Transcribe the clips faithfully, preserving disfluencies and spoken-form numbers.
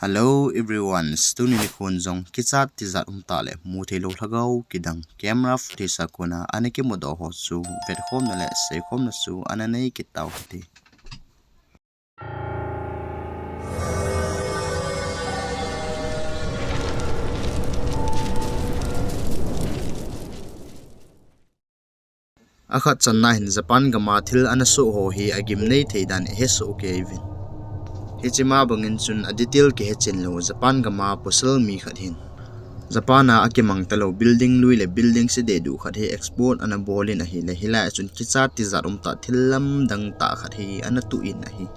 Hello everyone, tuni nikho jong kichat tijat umtah le mutheilou lhagao kidang camera footage a kona ana kimudoh ho chu vetkhomna le seikhomna chu ana nei kit tau hite. Akhat channa hin Japan gam a thil ana soh ho hi agimnei thei dan ihesoh kei uvin. Hiche ma bangin chun a detail kihechen lou Japan gam a pasal mi khat hin Japan a akimang talou building lui le building se dehduh khat hi explore ana bol in ahile, hilai a chun kichat tijat umtah thil lamdang tah khat hi ana toh in ahi.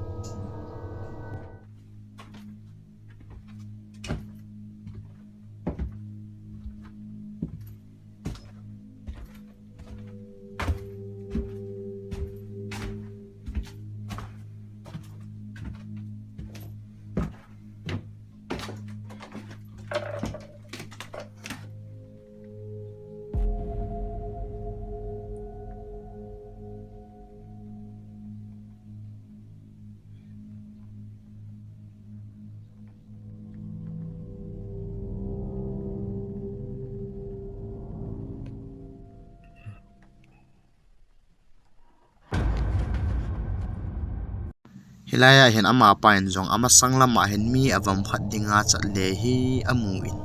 Hilai a hin amapa in jong amasang lam a hin mi avom khat dinga chat le hi amu in.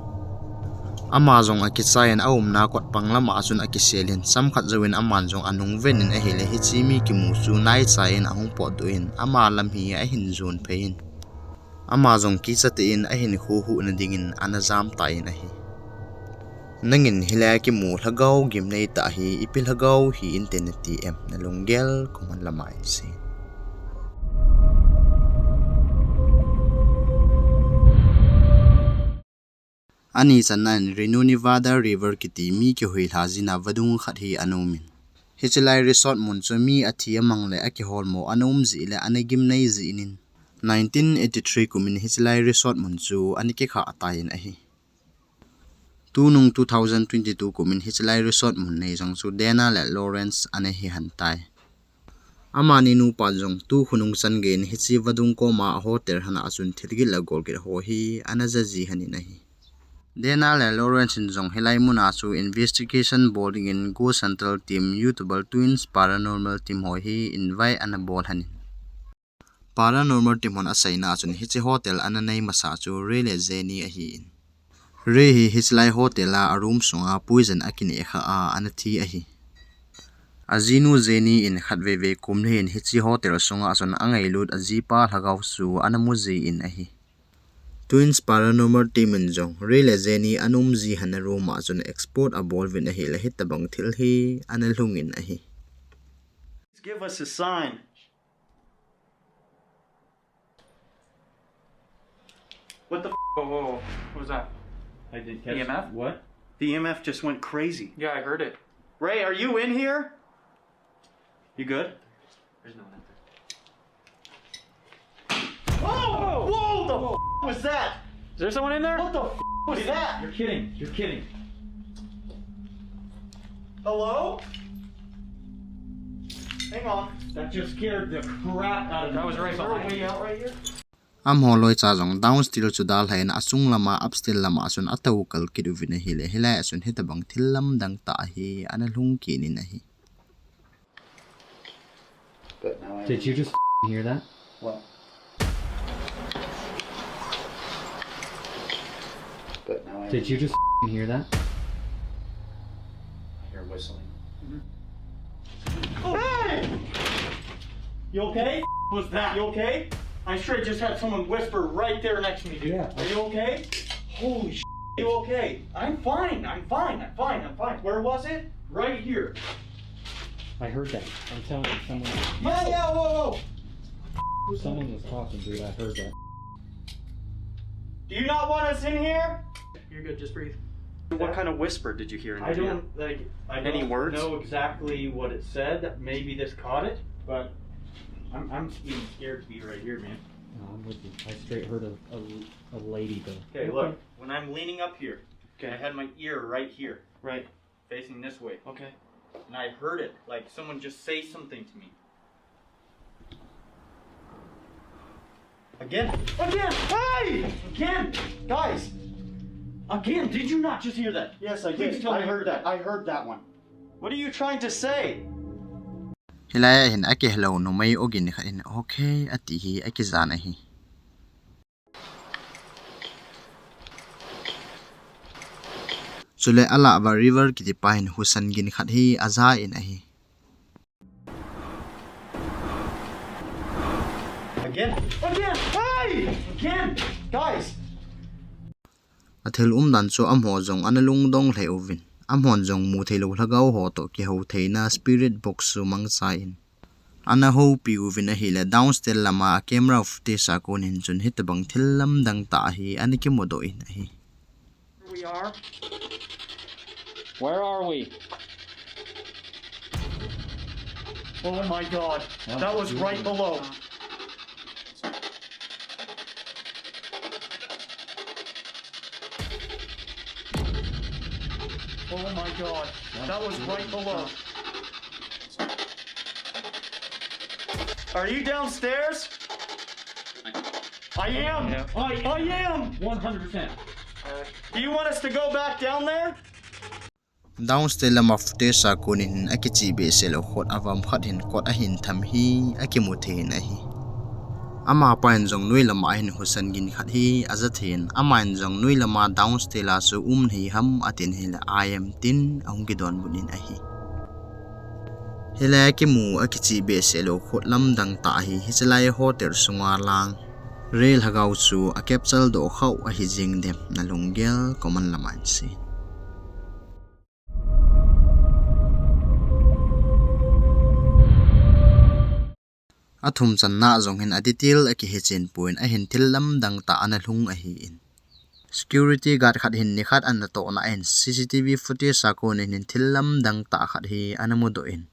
Ama jong akichai in aumna kot pang lam a chun akisel in, chomkhat jouvin aman jong anung ven in ahile, hiche mi kimu chu naicha in ahung potdoh in ama lam hi ahin jon phei in. Ama jong kicha tah in ahin khohhuh na dingin ana jam tan ahi. Nangin hilai a kimu lhagao gimnei tah hi ipi lhagao hi inte nati em, nalunggel comment lam a hin sei. Ani channa in Reno Nevada River kiti mi kihoilha jing a vadung khat hi ana um in. Hiche lai resort mun chu mi athi amang le akiholmo ana um jeh le ana gimnei jeh in, nineteen eighty-three kum in hiche lai resort mun chu ana kikhah tan ahi. Tunung two thousand twenty-two kum in hiche lai resort mun nei jong chu Dana le Lawrence ana hi hen tai. Amani nupa jong tu khonung chan gei in hiche vadung koma hotel hana a chun thil gin le gol gin ho hi ana ja ji hen in ahi. Dana le Lawrence in jong hilai mun a chu investigation bol dingin Ghost Central team, YouTuber Twins Paranormal team ho hi invite ana bol hen in. Paranormal team hon aseina a chun hiche hotel ana nei masa chu Ray le Jenny ahi in. Ray hi hiche lai hotel a aroom sunga poison akineh kha a ana thi ahi. Ajinu Jenny in khatvei vei kum le hin hiche hotel sunga chun angailut ajipa lhagao chu ana mu ji in ahi. Twins Paranormal team in jong Ray le Jenny ana um ji hana room a chun explore abol uvin ahile, hitabang thil hi ana lhung in ahi. Give us a sign. What the f-? Whoa, whoa, whoa. What was that? I didn't catch E M F? What? The E M F just went crazy. Yeah, I heard it. Ray, are you in here? You good? There's no one in there. Whoa! Whoa! The f-, was that? Is there someone in there? What the f-, was that? You're kidding. You're kidding. Hello? Hang on. That just scared the crap out of me. That was right behind me. Is there a way out right here? Amaho loicha jong downstairs chu dalha in achung lama upstairs lama chun atou kal kit uvin ahile, hilai a chun hitabang thil lamdang tah hi ana lhung kit in ahi. But now I Did you just f-ing hear that? What? But now I Did you just f-ing hear that? I hear whistling. Hey! You okay? Was that? You okay? I straight just had someone whisper right there next to me, dude. Yeah. Are you okay? Holy sh-! You okay? I'm fine. I'm fine. I'm fine. I'm fine. Where was it? Right here. I heard that. I'm telling you, someone. Yeah, yeah, whoa, whoa. Someone was talking, dude. I heard that. Do you not want us in here? You're good. Just breathe. What kind of whisper did you hear in your ear? I don't, like, I Any don't words? know exactly what it said. Maybe this caught it, but I'm, I'm even scared to be right here, man. No, I'm with you. I straight heard a, a, a lady go. Okay, look. When I'm leaning up here, Okay. I had my ear right here, Right. facing this way. Okay. And I heard it, like someone just say something to me. Again. Again. Hey! Again. Guys! Again, did you not just hear that? Yes, I Please did. Tell I me. Heard that. I heard that one. What are you trying to say? Hilai a hin akihelou numei ogin khat in okay ati hi akijan ahi. Chule alahva River kiti pa hin husan gin khat hi ajan ahi. Again. Again. Hey! Again. Guys. Athil umdan chu amaho jong ana lungdong lheh uvin. Amahon jong mutheilou lhagao ho toh kihou theina spirit box chu mangchan ana houpi uvin ahile downstairs lama camera footage a konin chun hitobang thil lamdang tah hi ana kimudoh in ahi. We are. Where are we? Oh my God. That was right below. Oh my God. That was right below. Are you downstairs? I am. Yeah. I, I am. One hundred percent. Do you want us to go back down there? Downstairs lama footage a konin akichih behseh lou khut avam khat hin kot ahin tham hi akimu thei in ahi. Amapa hin jong noi lama hin husan gin khat hi aja thei in, aman jong noi lama downstairs a chu um nahi ham atin ahile I am tin ahung kidonbut in ahi. Hilai a kimu akichih behseh lou khut lamdang tah hi hichelai hotel sunga lang rei lhagao chu a capture doh khah ahi jing dem, nalunggel comment lama hin sei. Athum channa jong hin a detail akihechen pon ahin thil lamdang tah ana lhung ahin. Security guard khat hin nikhat ana tohna ahin C C T V footage a konin hin thil lamdang tah khat hi ana mudoh in.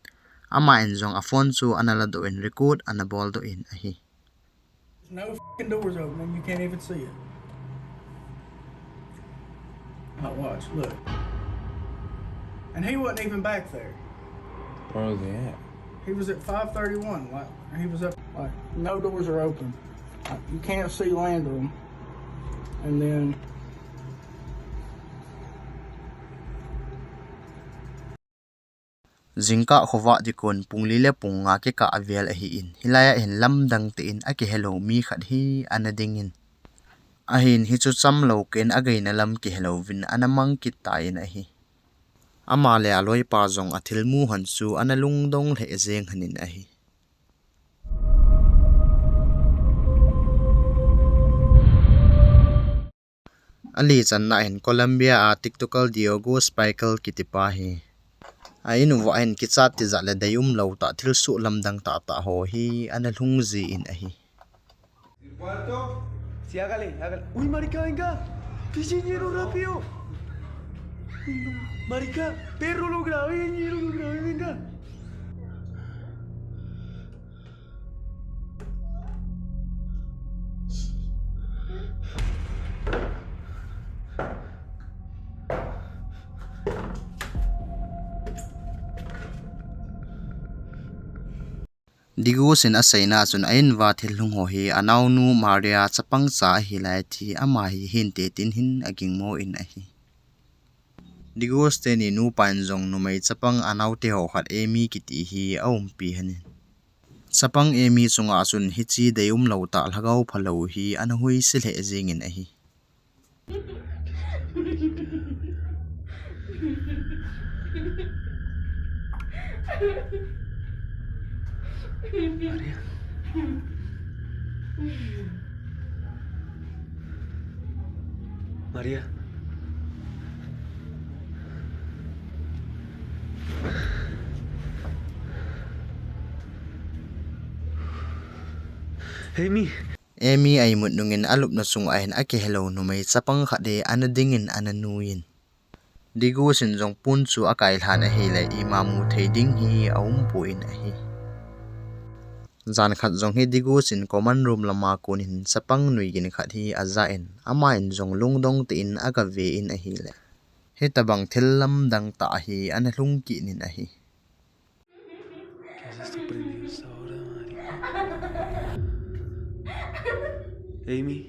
Aman jong a phone chu ana ladoh in record ana boldoh in ahi. No f-ing doors open and you can't even see it. Now watch, look. And he wasn't even back there. Where was he at? He was at five thirty-one. Like, he was up. Like, no doors are open. Like, you can't see Landrum. And then Jingkah khovah dikon pung li le pung nga kikah avel ahin, hilai a hin lamdang tah in akihelou mi khat hi ana dingin. Ahin hichu chamlou kah in againa lam kihelouvin ana mang kit tan ahi. Ama le aloipa jong athilmu hon chu ana lungdong lheh jeng hon in ahi. Ali channa hin Colombia a TikToker Diego Spikel kitipa hi a in uva hin kichat tijat le deium lou tah thilsoh lamdang tah tah ho hi ana lhung jin ahi. Sí, hágale, hágale. Uy, marica, venga. Pichiñero, rápido. Uy, no. Marica, perro, lo grabé, ñero, lo grabé, venga. Diego sin aseina chun a in uva thil lhung ho hi anaonu Maria chapang cha ahilai ti ama hi hinte tin hin agingmo in ahi. Diego teni nupa in jong numei chapang anaote ho khat Amy kiti hi aumpi hon in. Chapang Amy chunga chun hiche deium lou tah lhagao phalou hi ana huise lheh jingin ahi. Maria. Maria. Amy. Amy a imut nungin alupna chunga hin akihelou numei chapang khat hi ana dingin ana nuiyin. Diego sin jong pon chu akailhan ahile ima mu thei ding hi aumpon ahi. Jan khat jong hi Diego sin common room lama konin chapang nui gin khat hi ajan, aman jong lungdong tah in agaven ahile, hitobang thil lamdang tah hi ana lhung kit in ahi. ¿Qué haces tú prendido a esta hora, marica? Amy.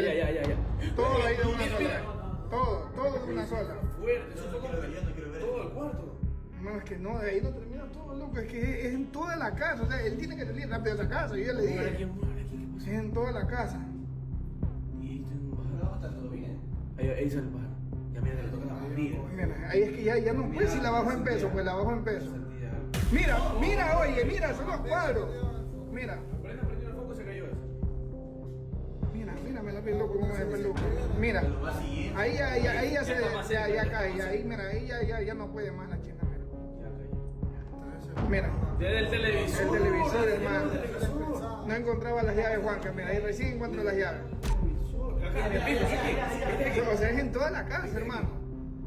Ya, ya, ya, ya, ya. Todo ahí de una sola. Todo, todo de una sola. Fuerte, eso fue como que todo el cuarto. No, es que no, ahí no termina todo, loco, es que es, es en toda la casa, o sea, él tiene que salir rápido de esa casa, yo ya le dije. Es en toda la casa. Ahí, ahí sale el pájaro. Ya mira que le toca la barriga. Mira, ahí es que ya, ya no, pues si la bajó en peso, pues la bajó en peso. Mira, mira, oye, mira, son los cuadros. Mira. Prende, prende el foco, se cayó eso. Mira, mira, me la vi loco, como me ve loco. Mira, ahí ya, ya, ahí ya se, ya, ya cae, ya, ahí, mira, ahí ya, ya, ya no puede más la china, mira. Mira. Desde el televisor. El televisor, hermano. No encontraba las llaves, Juanca, mira, ahí recién encuentro las llaves. Acá en el piso, sí, sí. O sea, es en toda la casa, hermano.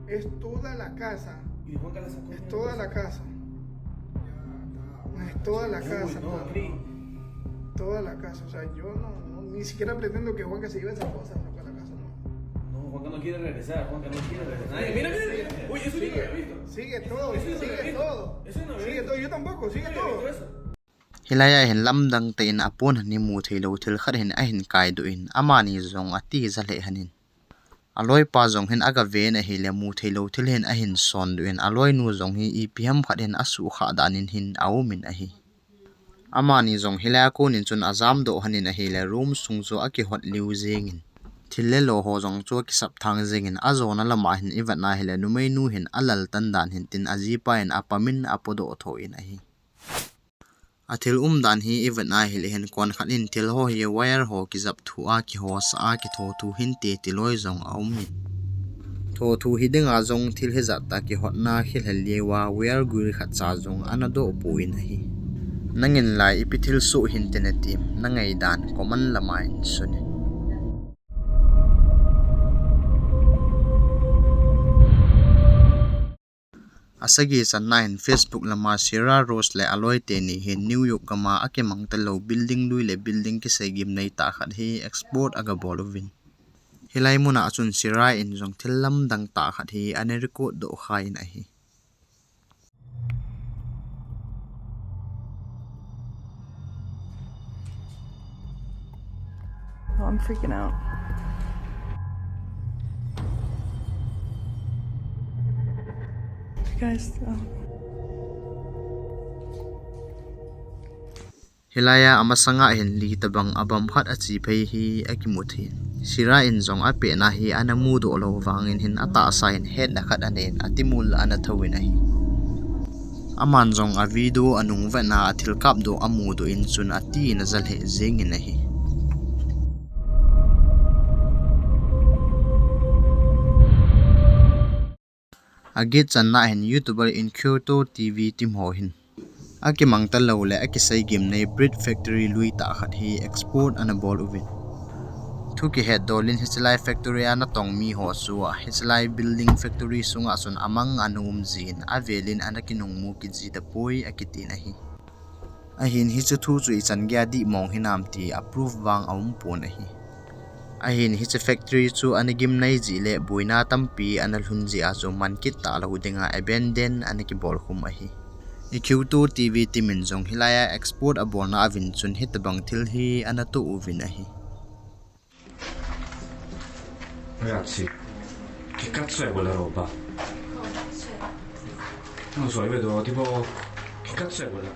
Es toda la casa. Y Juanca la sacó. Es toda la casa. Es toda la casa, hermano. Toda la casa. O sea, yo no, no, ni siquiera pretendo que Juanca se lleve esas cosas, loco, a la casa, no. No, Juanca no quiere regresar, Juanca no quiere regresar. Ay, mira, mira, mira. Uy, eso yo no lo había visto. Sigue todo, sigue todo. Eso yo no lo había visto. Sigue todo, yo tampoco, sigue todo. Hilai a hin lamdang tah in apon hin mu thei lou thil khat hin ahin kaidoh in, amani jong atija lheh lhon in. Aloipa jong hin aga ven ahile mu thei lou thil hin ahin sondoh in, aloinu jong hi ipi ham khat hin asuhkhah dan in hin aumin ahi. Amani jong hilai a kon in chun ajamdoh lhon in ahile room sung chu akihot liu jeng in, thil le lo ho jong chu akisap thang jeng in, ajona lam a hin ivet na hile numeinu hin alal tan dan hin tin ajipa in apam in apodoh tho in ahi. Athil umdan hi ivet na hile hin konkhat in thil ho hi wire ho kijap thu a kihosa a kitho thu hinte ti loi jong aumin. Thothu hi dinga jong thil hijat tah kihotna khel hel liuva wire guil khat cha jong ana doh pon ahi. Nangin lai ipi thilsoh hinte nati em, na ngaidan comment lama hin sun in. Asagi channa hin Facebook lama Syrah Rose le aloi teni hin New York gama akimang talou building lui le building kisei gimnei tah khat hi explore agabol uvin. Hilai muna chun Syrah in jong thil lamdang tah khat hi ana record doh khan ahi. Oh, I'm freaking out. Guys, oh. Hilai a amasanga hin li tabang abam khat achi phei hi akimu thei. Syrah in jong apehna hi ana mudoh lou vangin hin atahsa hin hetna khat anei in atimul ana thou in ahi. Aman jong a video anung vetna a thil kapdoh amudoh in chun ati in ajal heh jeng in ahi. Aget channa hin YouTuber Inquieto T V team ho hin akimang talou le akisei gimnei Bread Factory lui tah khat hi explore ana bol uvin. Thu kihet dol in hichelai factory a natong mi ho chu hichelai building factory sunga chun amang ana um jin avel in ana kinung mu kit ji tapoi akitin ahi. Ahin hiche thu chu ichan geiya dih mong hinam ti a proof vang aum pon ahi. Ahin hiche factory chu ana gimnei jeh le boina tampi ana lhun jeh a chu man kit talou dinga abandon ana kibol khum ahi. Inquieto T V team in jong hilai a explore abolna a vin chun hitabang thil hi ana toh uvin ahi. Ragazzi, che cazzo è quella roba? Non lo so, io vedo tipo, che cazzo è quella?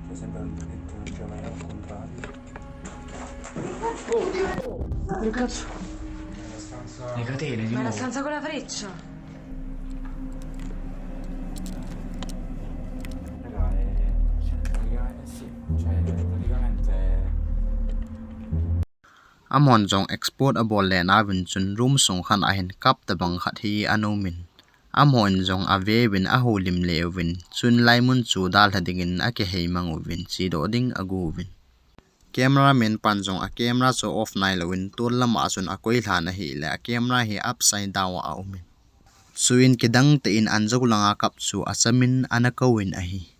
C'è sempre un detto, non c'è mai un contrario. Oddio! Che cazzo? Le catene di nuovo. Ma la stanza con la freccia? Raga, eh, cioè, praticamente, eh, sì, cioè, praticamente. Amahon jong explore abol le na a vin chun room sung khat a hin kap tabang khat hi ana um in. Amahon jong ave uvin ahoulim le uvin chun lai mun chu dalha dingin akihei mang uvin chedoh ding ago uvin. Cameraman pan jong a camera chu off nailou in tol lama chun akoi lhan ahile a camera hi upside down a aum in. Chuin kidang tah in anjou langa kap chu achamin ana kou in ahi.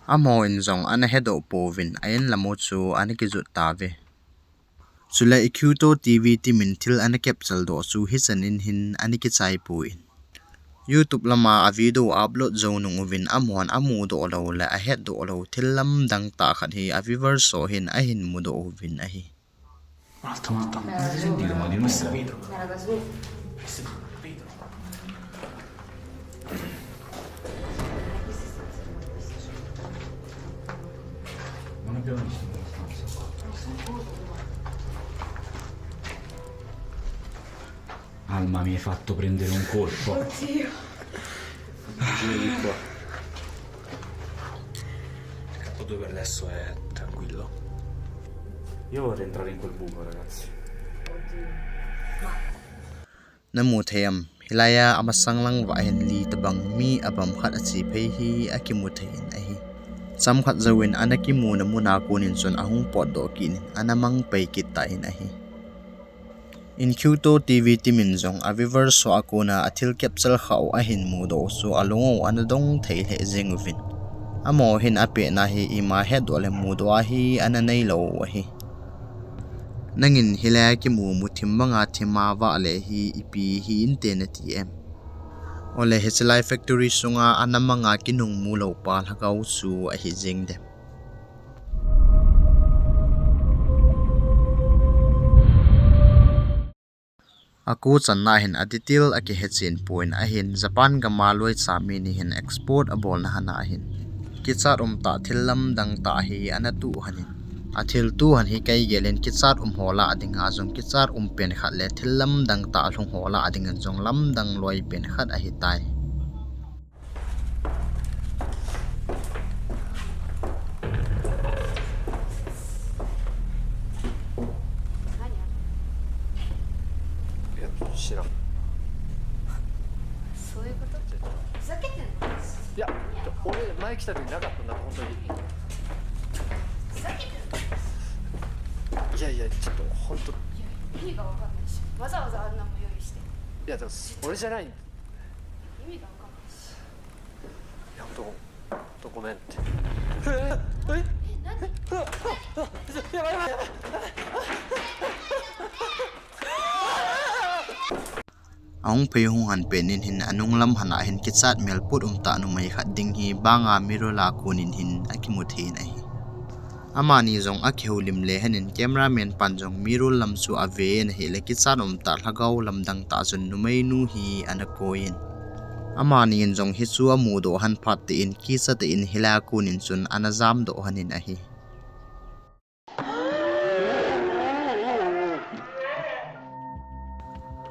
Amahon jong ana hedoh pouvin a in lamu chu ana kijut tauve. Chule Inquieto T V team in thil ana capture doh chu hichan in hin ana kichai pon. YouTube lama a video upload jou nung uvin amahon amudoh lou le ahetdoh lou thil lamdang tah khat hi a viewers ho hin ahin mudoh uvin ahi. Un'altra volta, ma avete sentito? Ma di nuovo? Ho capito. Ho capito. Non abbiamo visto quella stanza qua. Alma, mi hai fatto prendere un colpo. Oddio. Gira di qua. Ecco, dove per adesso è tranquillo. Io vorrei entrare in quel buco, ragazzi. Oddio. Ma Namu thei em, hilai a amasang lang uva hin li tabang mi abam khat achi phei hi akimu thei in ahi. Chomkhat jouvin ana kimuna muna kon in chun ahung potdoh kit in ana mang pai kit tan ahi. Inquieto T V team in jong a viewers ho a kona a thil capture khah u ahin mudoh u chu alung u ana dong thei lheh jeng uvin. Amaho hin apehna hi ima hetdoh le mudoh a hi ana neilou u ahi. Nangin hilai a kimu mu thim banga thim a vah le hi ipi hi inte nati em? Ole hichelai factory sunga ana manga kinung mu lou pa lhagao chu ahi jeng dem? Ako channa hin a detail akihe chen pon ahin Japan gam a loicha mi ni hin explore abolna hana ahin kichat umtah thil lamdang tah hi ana tuh hon in. A thil tuh hon hi kei gel in kichat um ho lah a dinga jong kichat um pen khat le thil lamdang tah lhung ho lah a dingin jong lamdang loi pen khat ahitai. どういうこと？ふざけてんの？いや、俺前来た時なかったんだって、本当に。ふざけてんの？いやいや、ちょっと本当、いいや、意味がわかんないし、わざわざあんなもん用意して。や、でも俺じゃない。い意味がわかんないし。や、本当、本当ごめんって。え、え、え、何？やばいやばいやばい。 Ahung phei hung han pen in hin anung lam hana hin kichat mel put um ta numei khat ding hi banga mirror la kunin hin akimu thei in ahi. Amani jong akihoulim le hen in cameraman pan jong mirror lam chu ave in ahi le kichat um ta lhagao lam dang ta chun numei nu hi ana koi in. Amani in jong hi chu amu doh han phat te in kicha te in hila kunin chun ana jam doh han in ahi.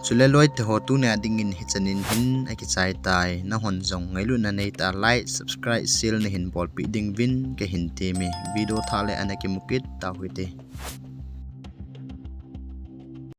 Chule loi te ho tunia dingin hichan in hin akichai tai. Nahon jong ngailutna nei ta like, subscribe, share na hin bolpi ding vin kahin temi. Video thah le ana kimukit tau hite.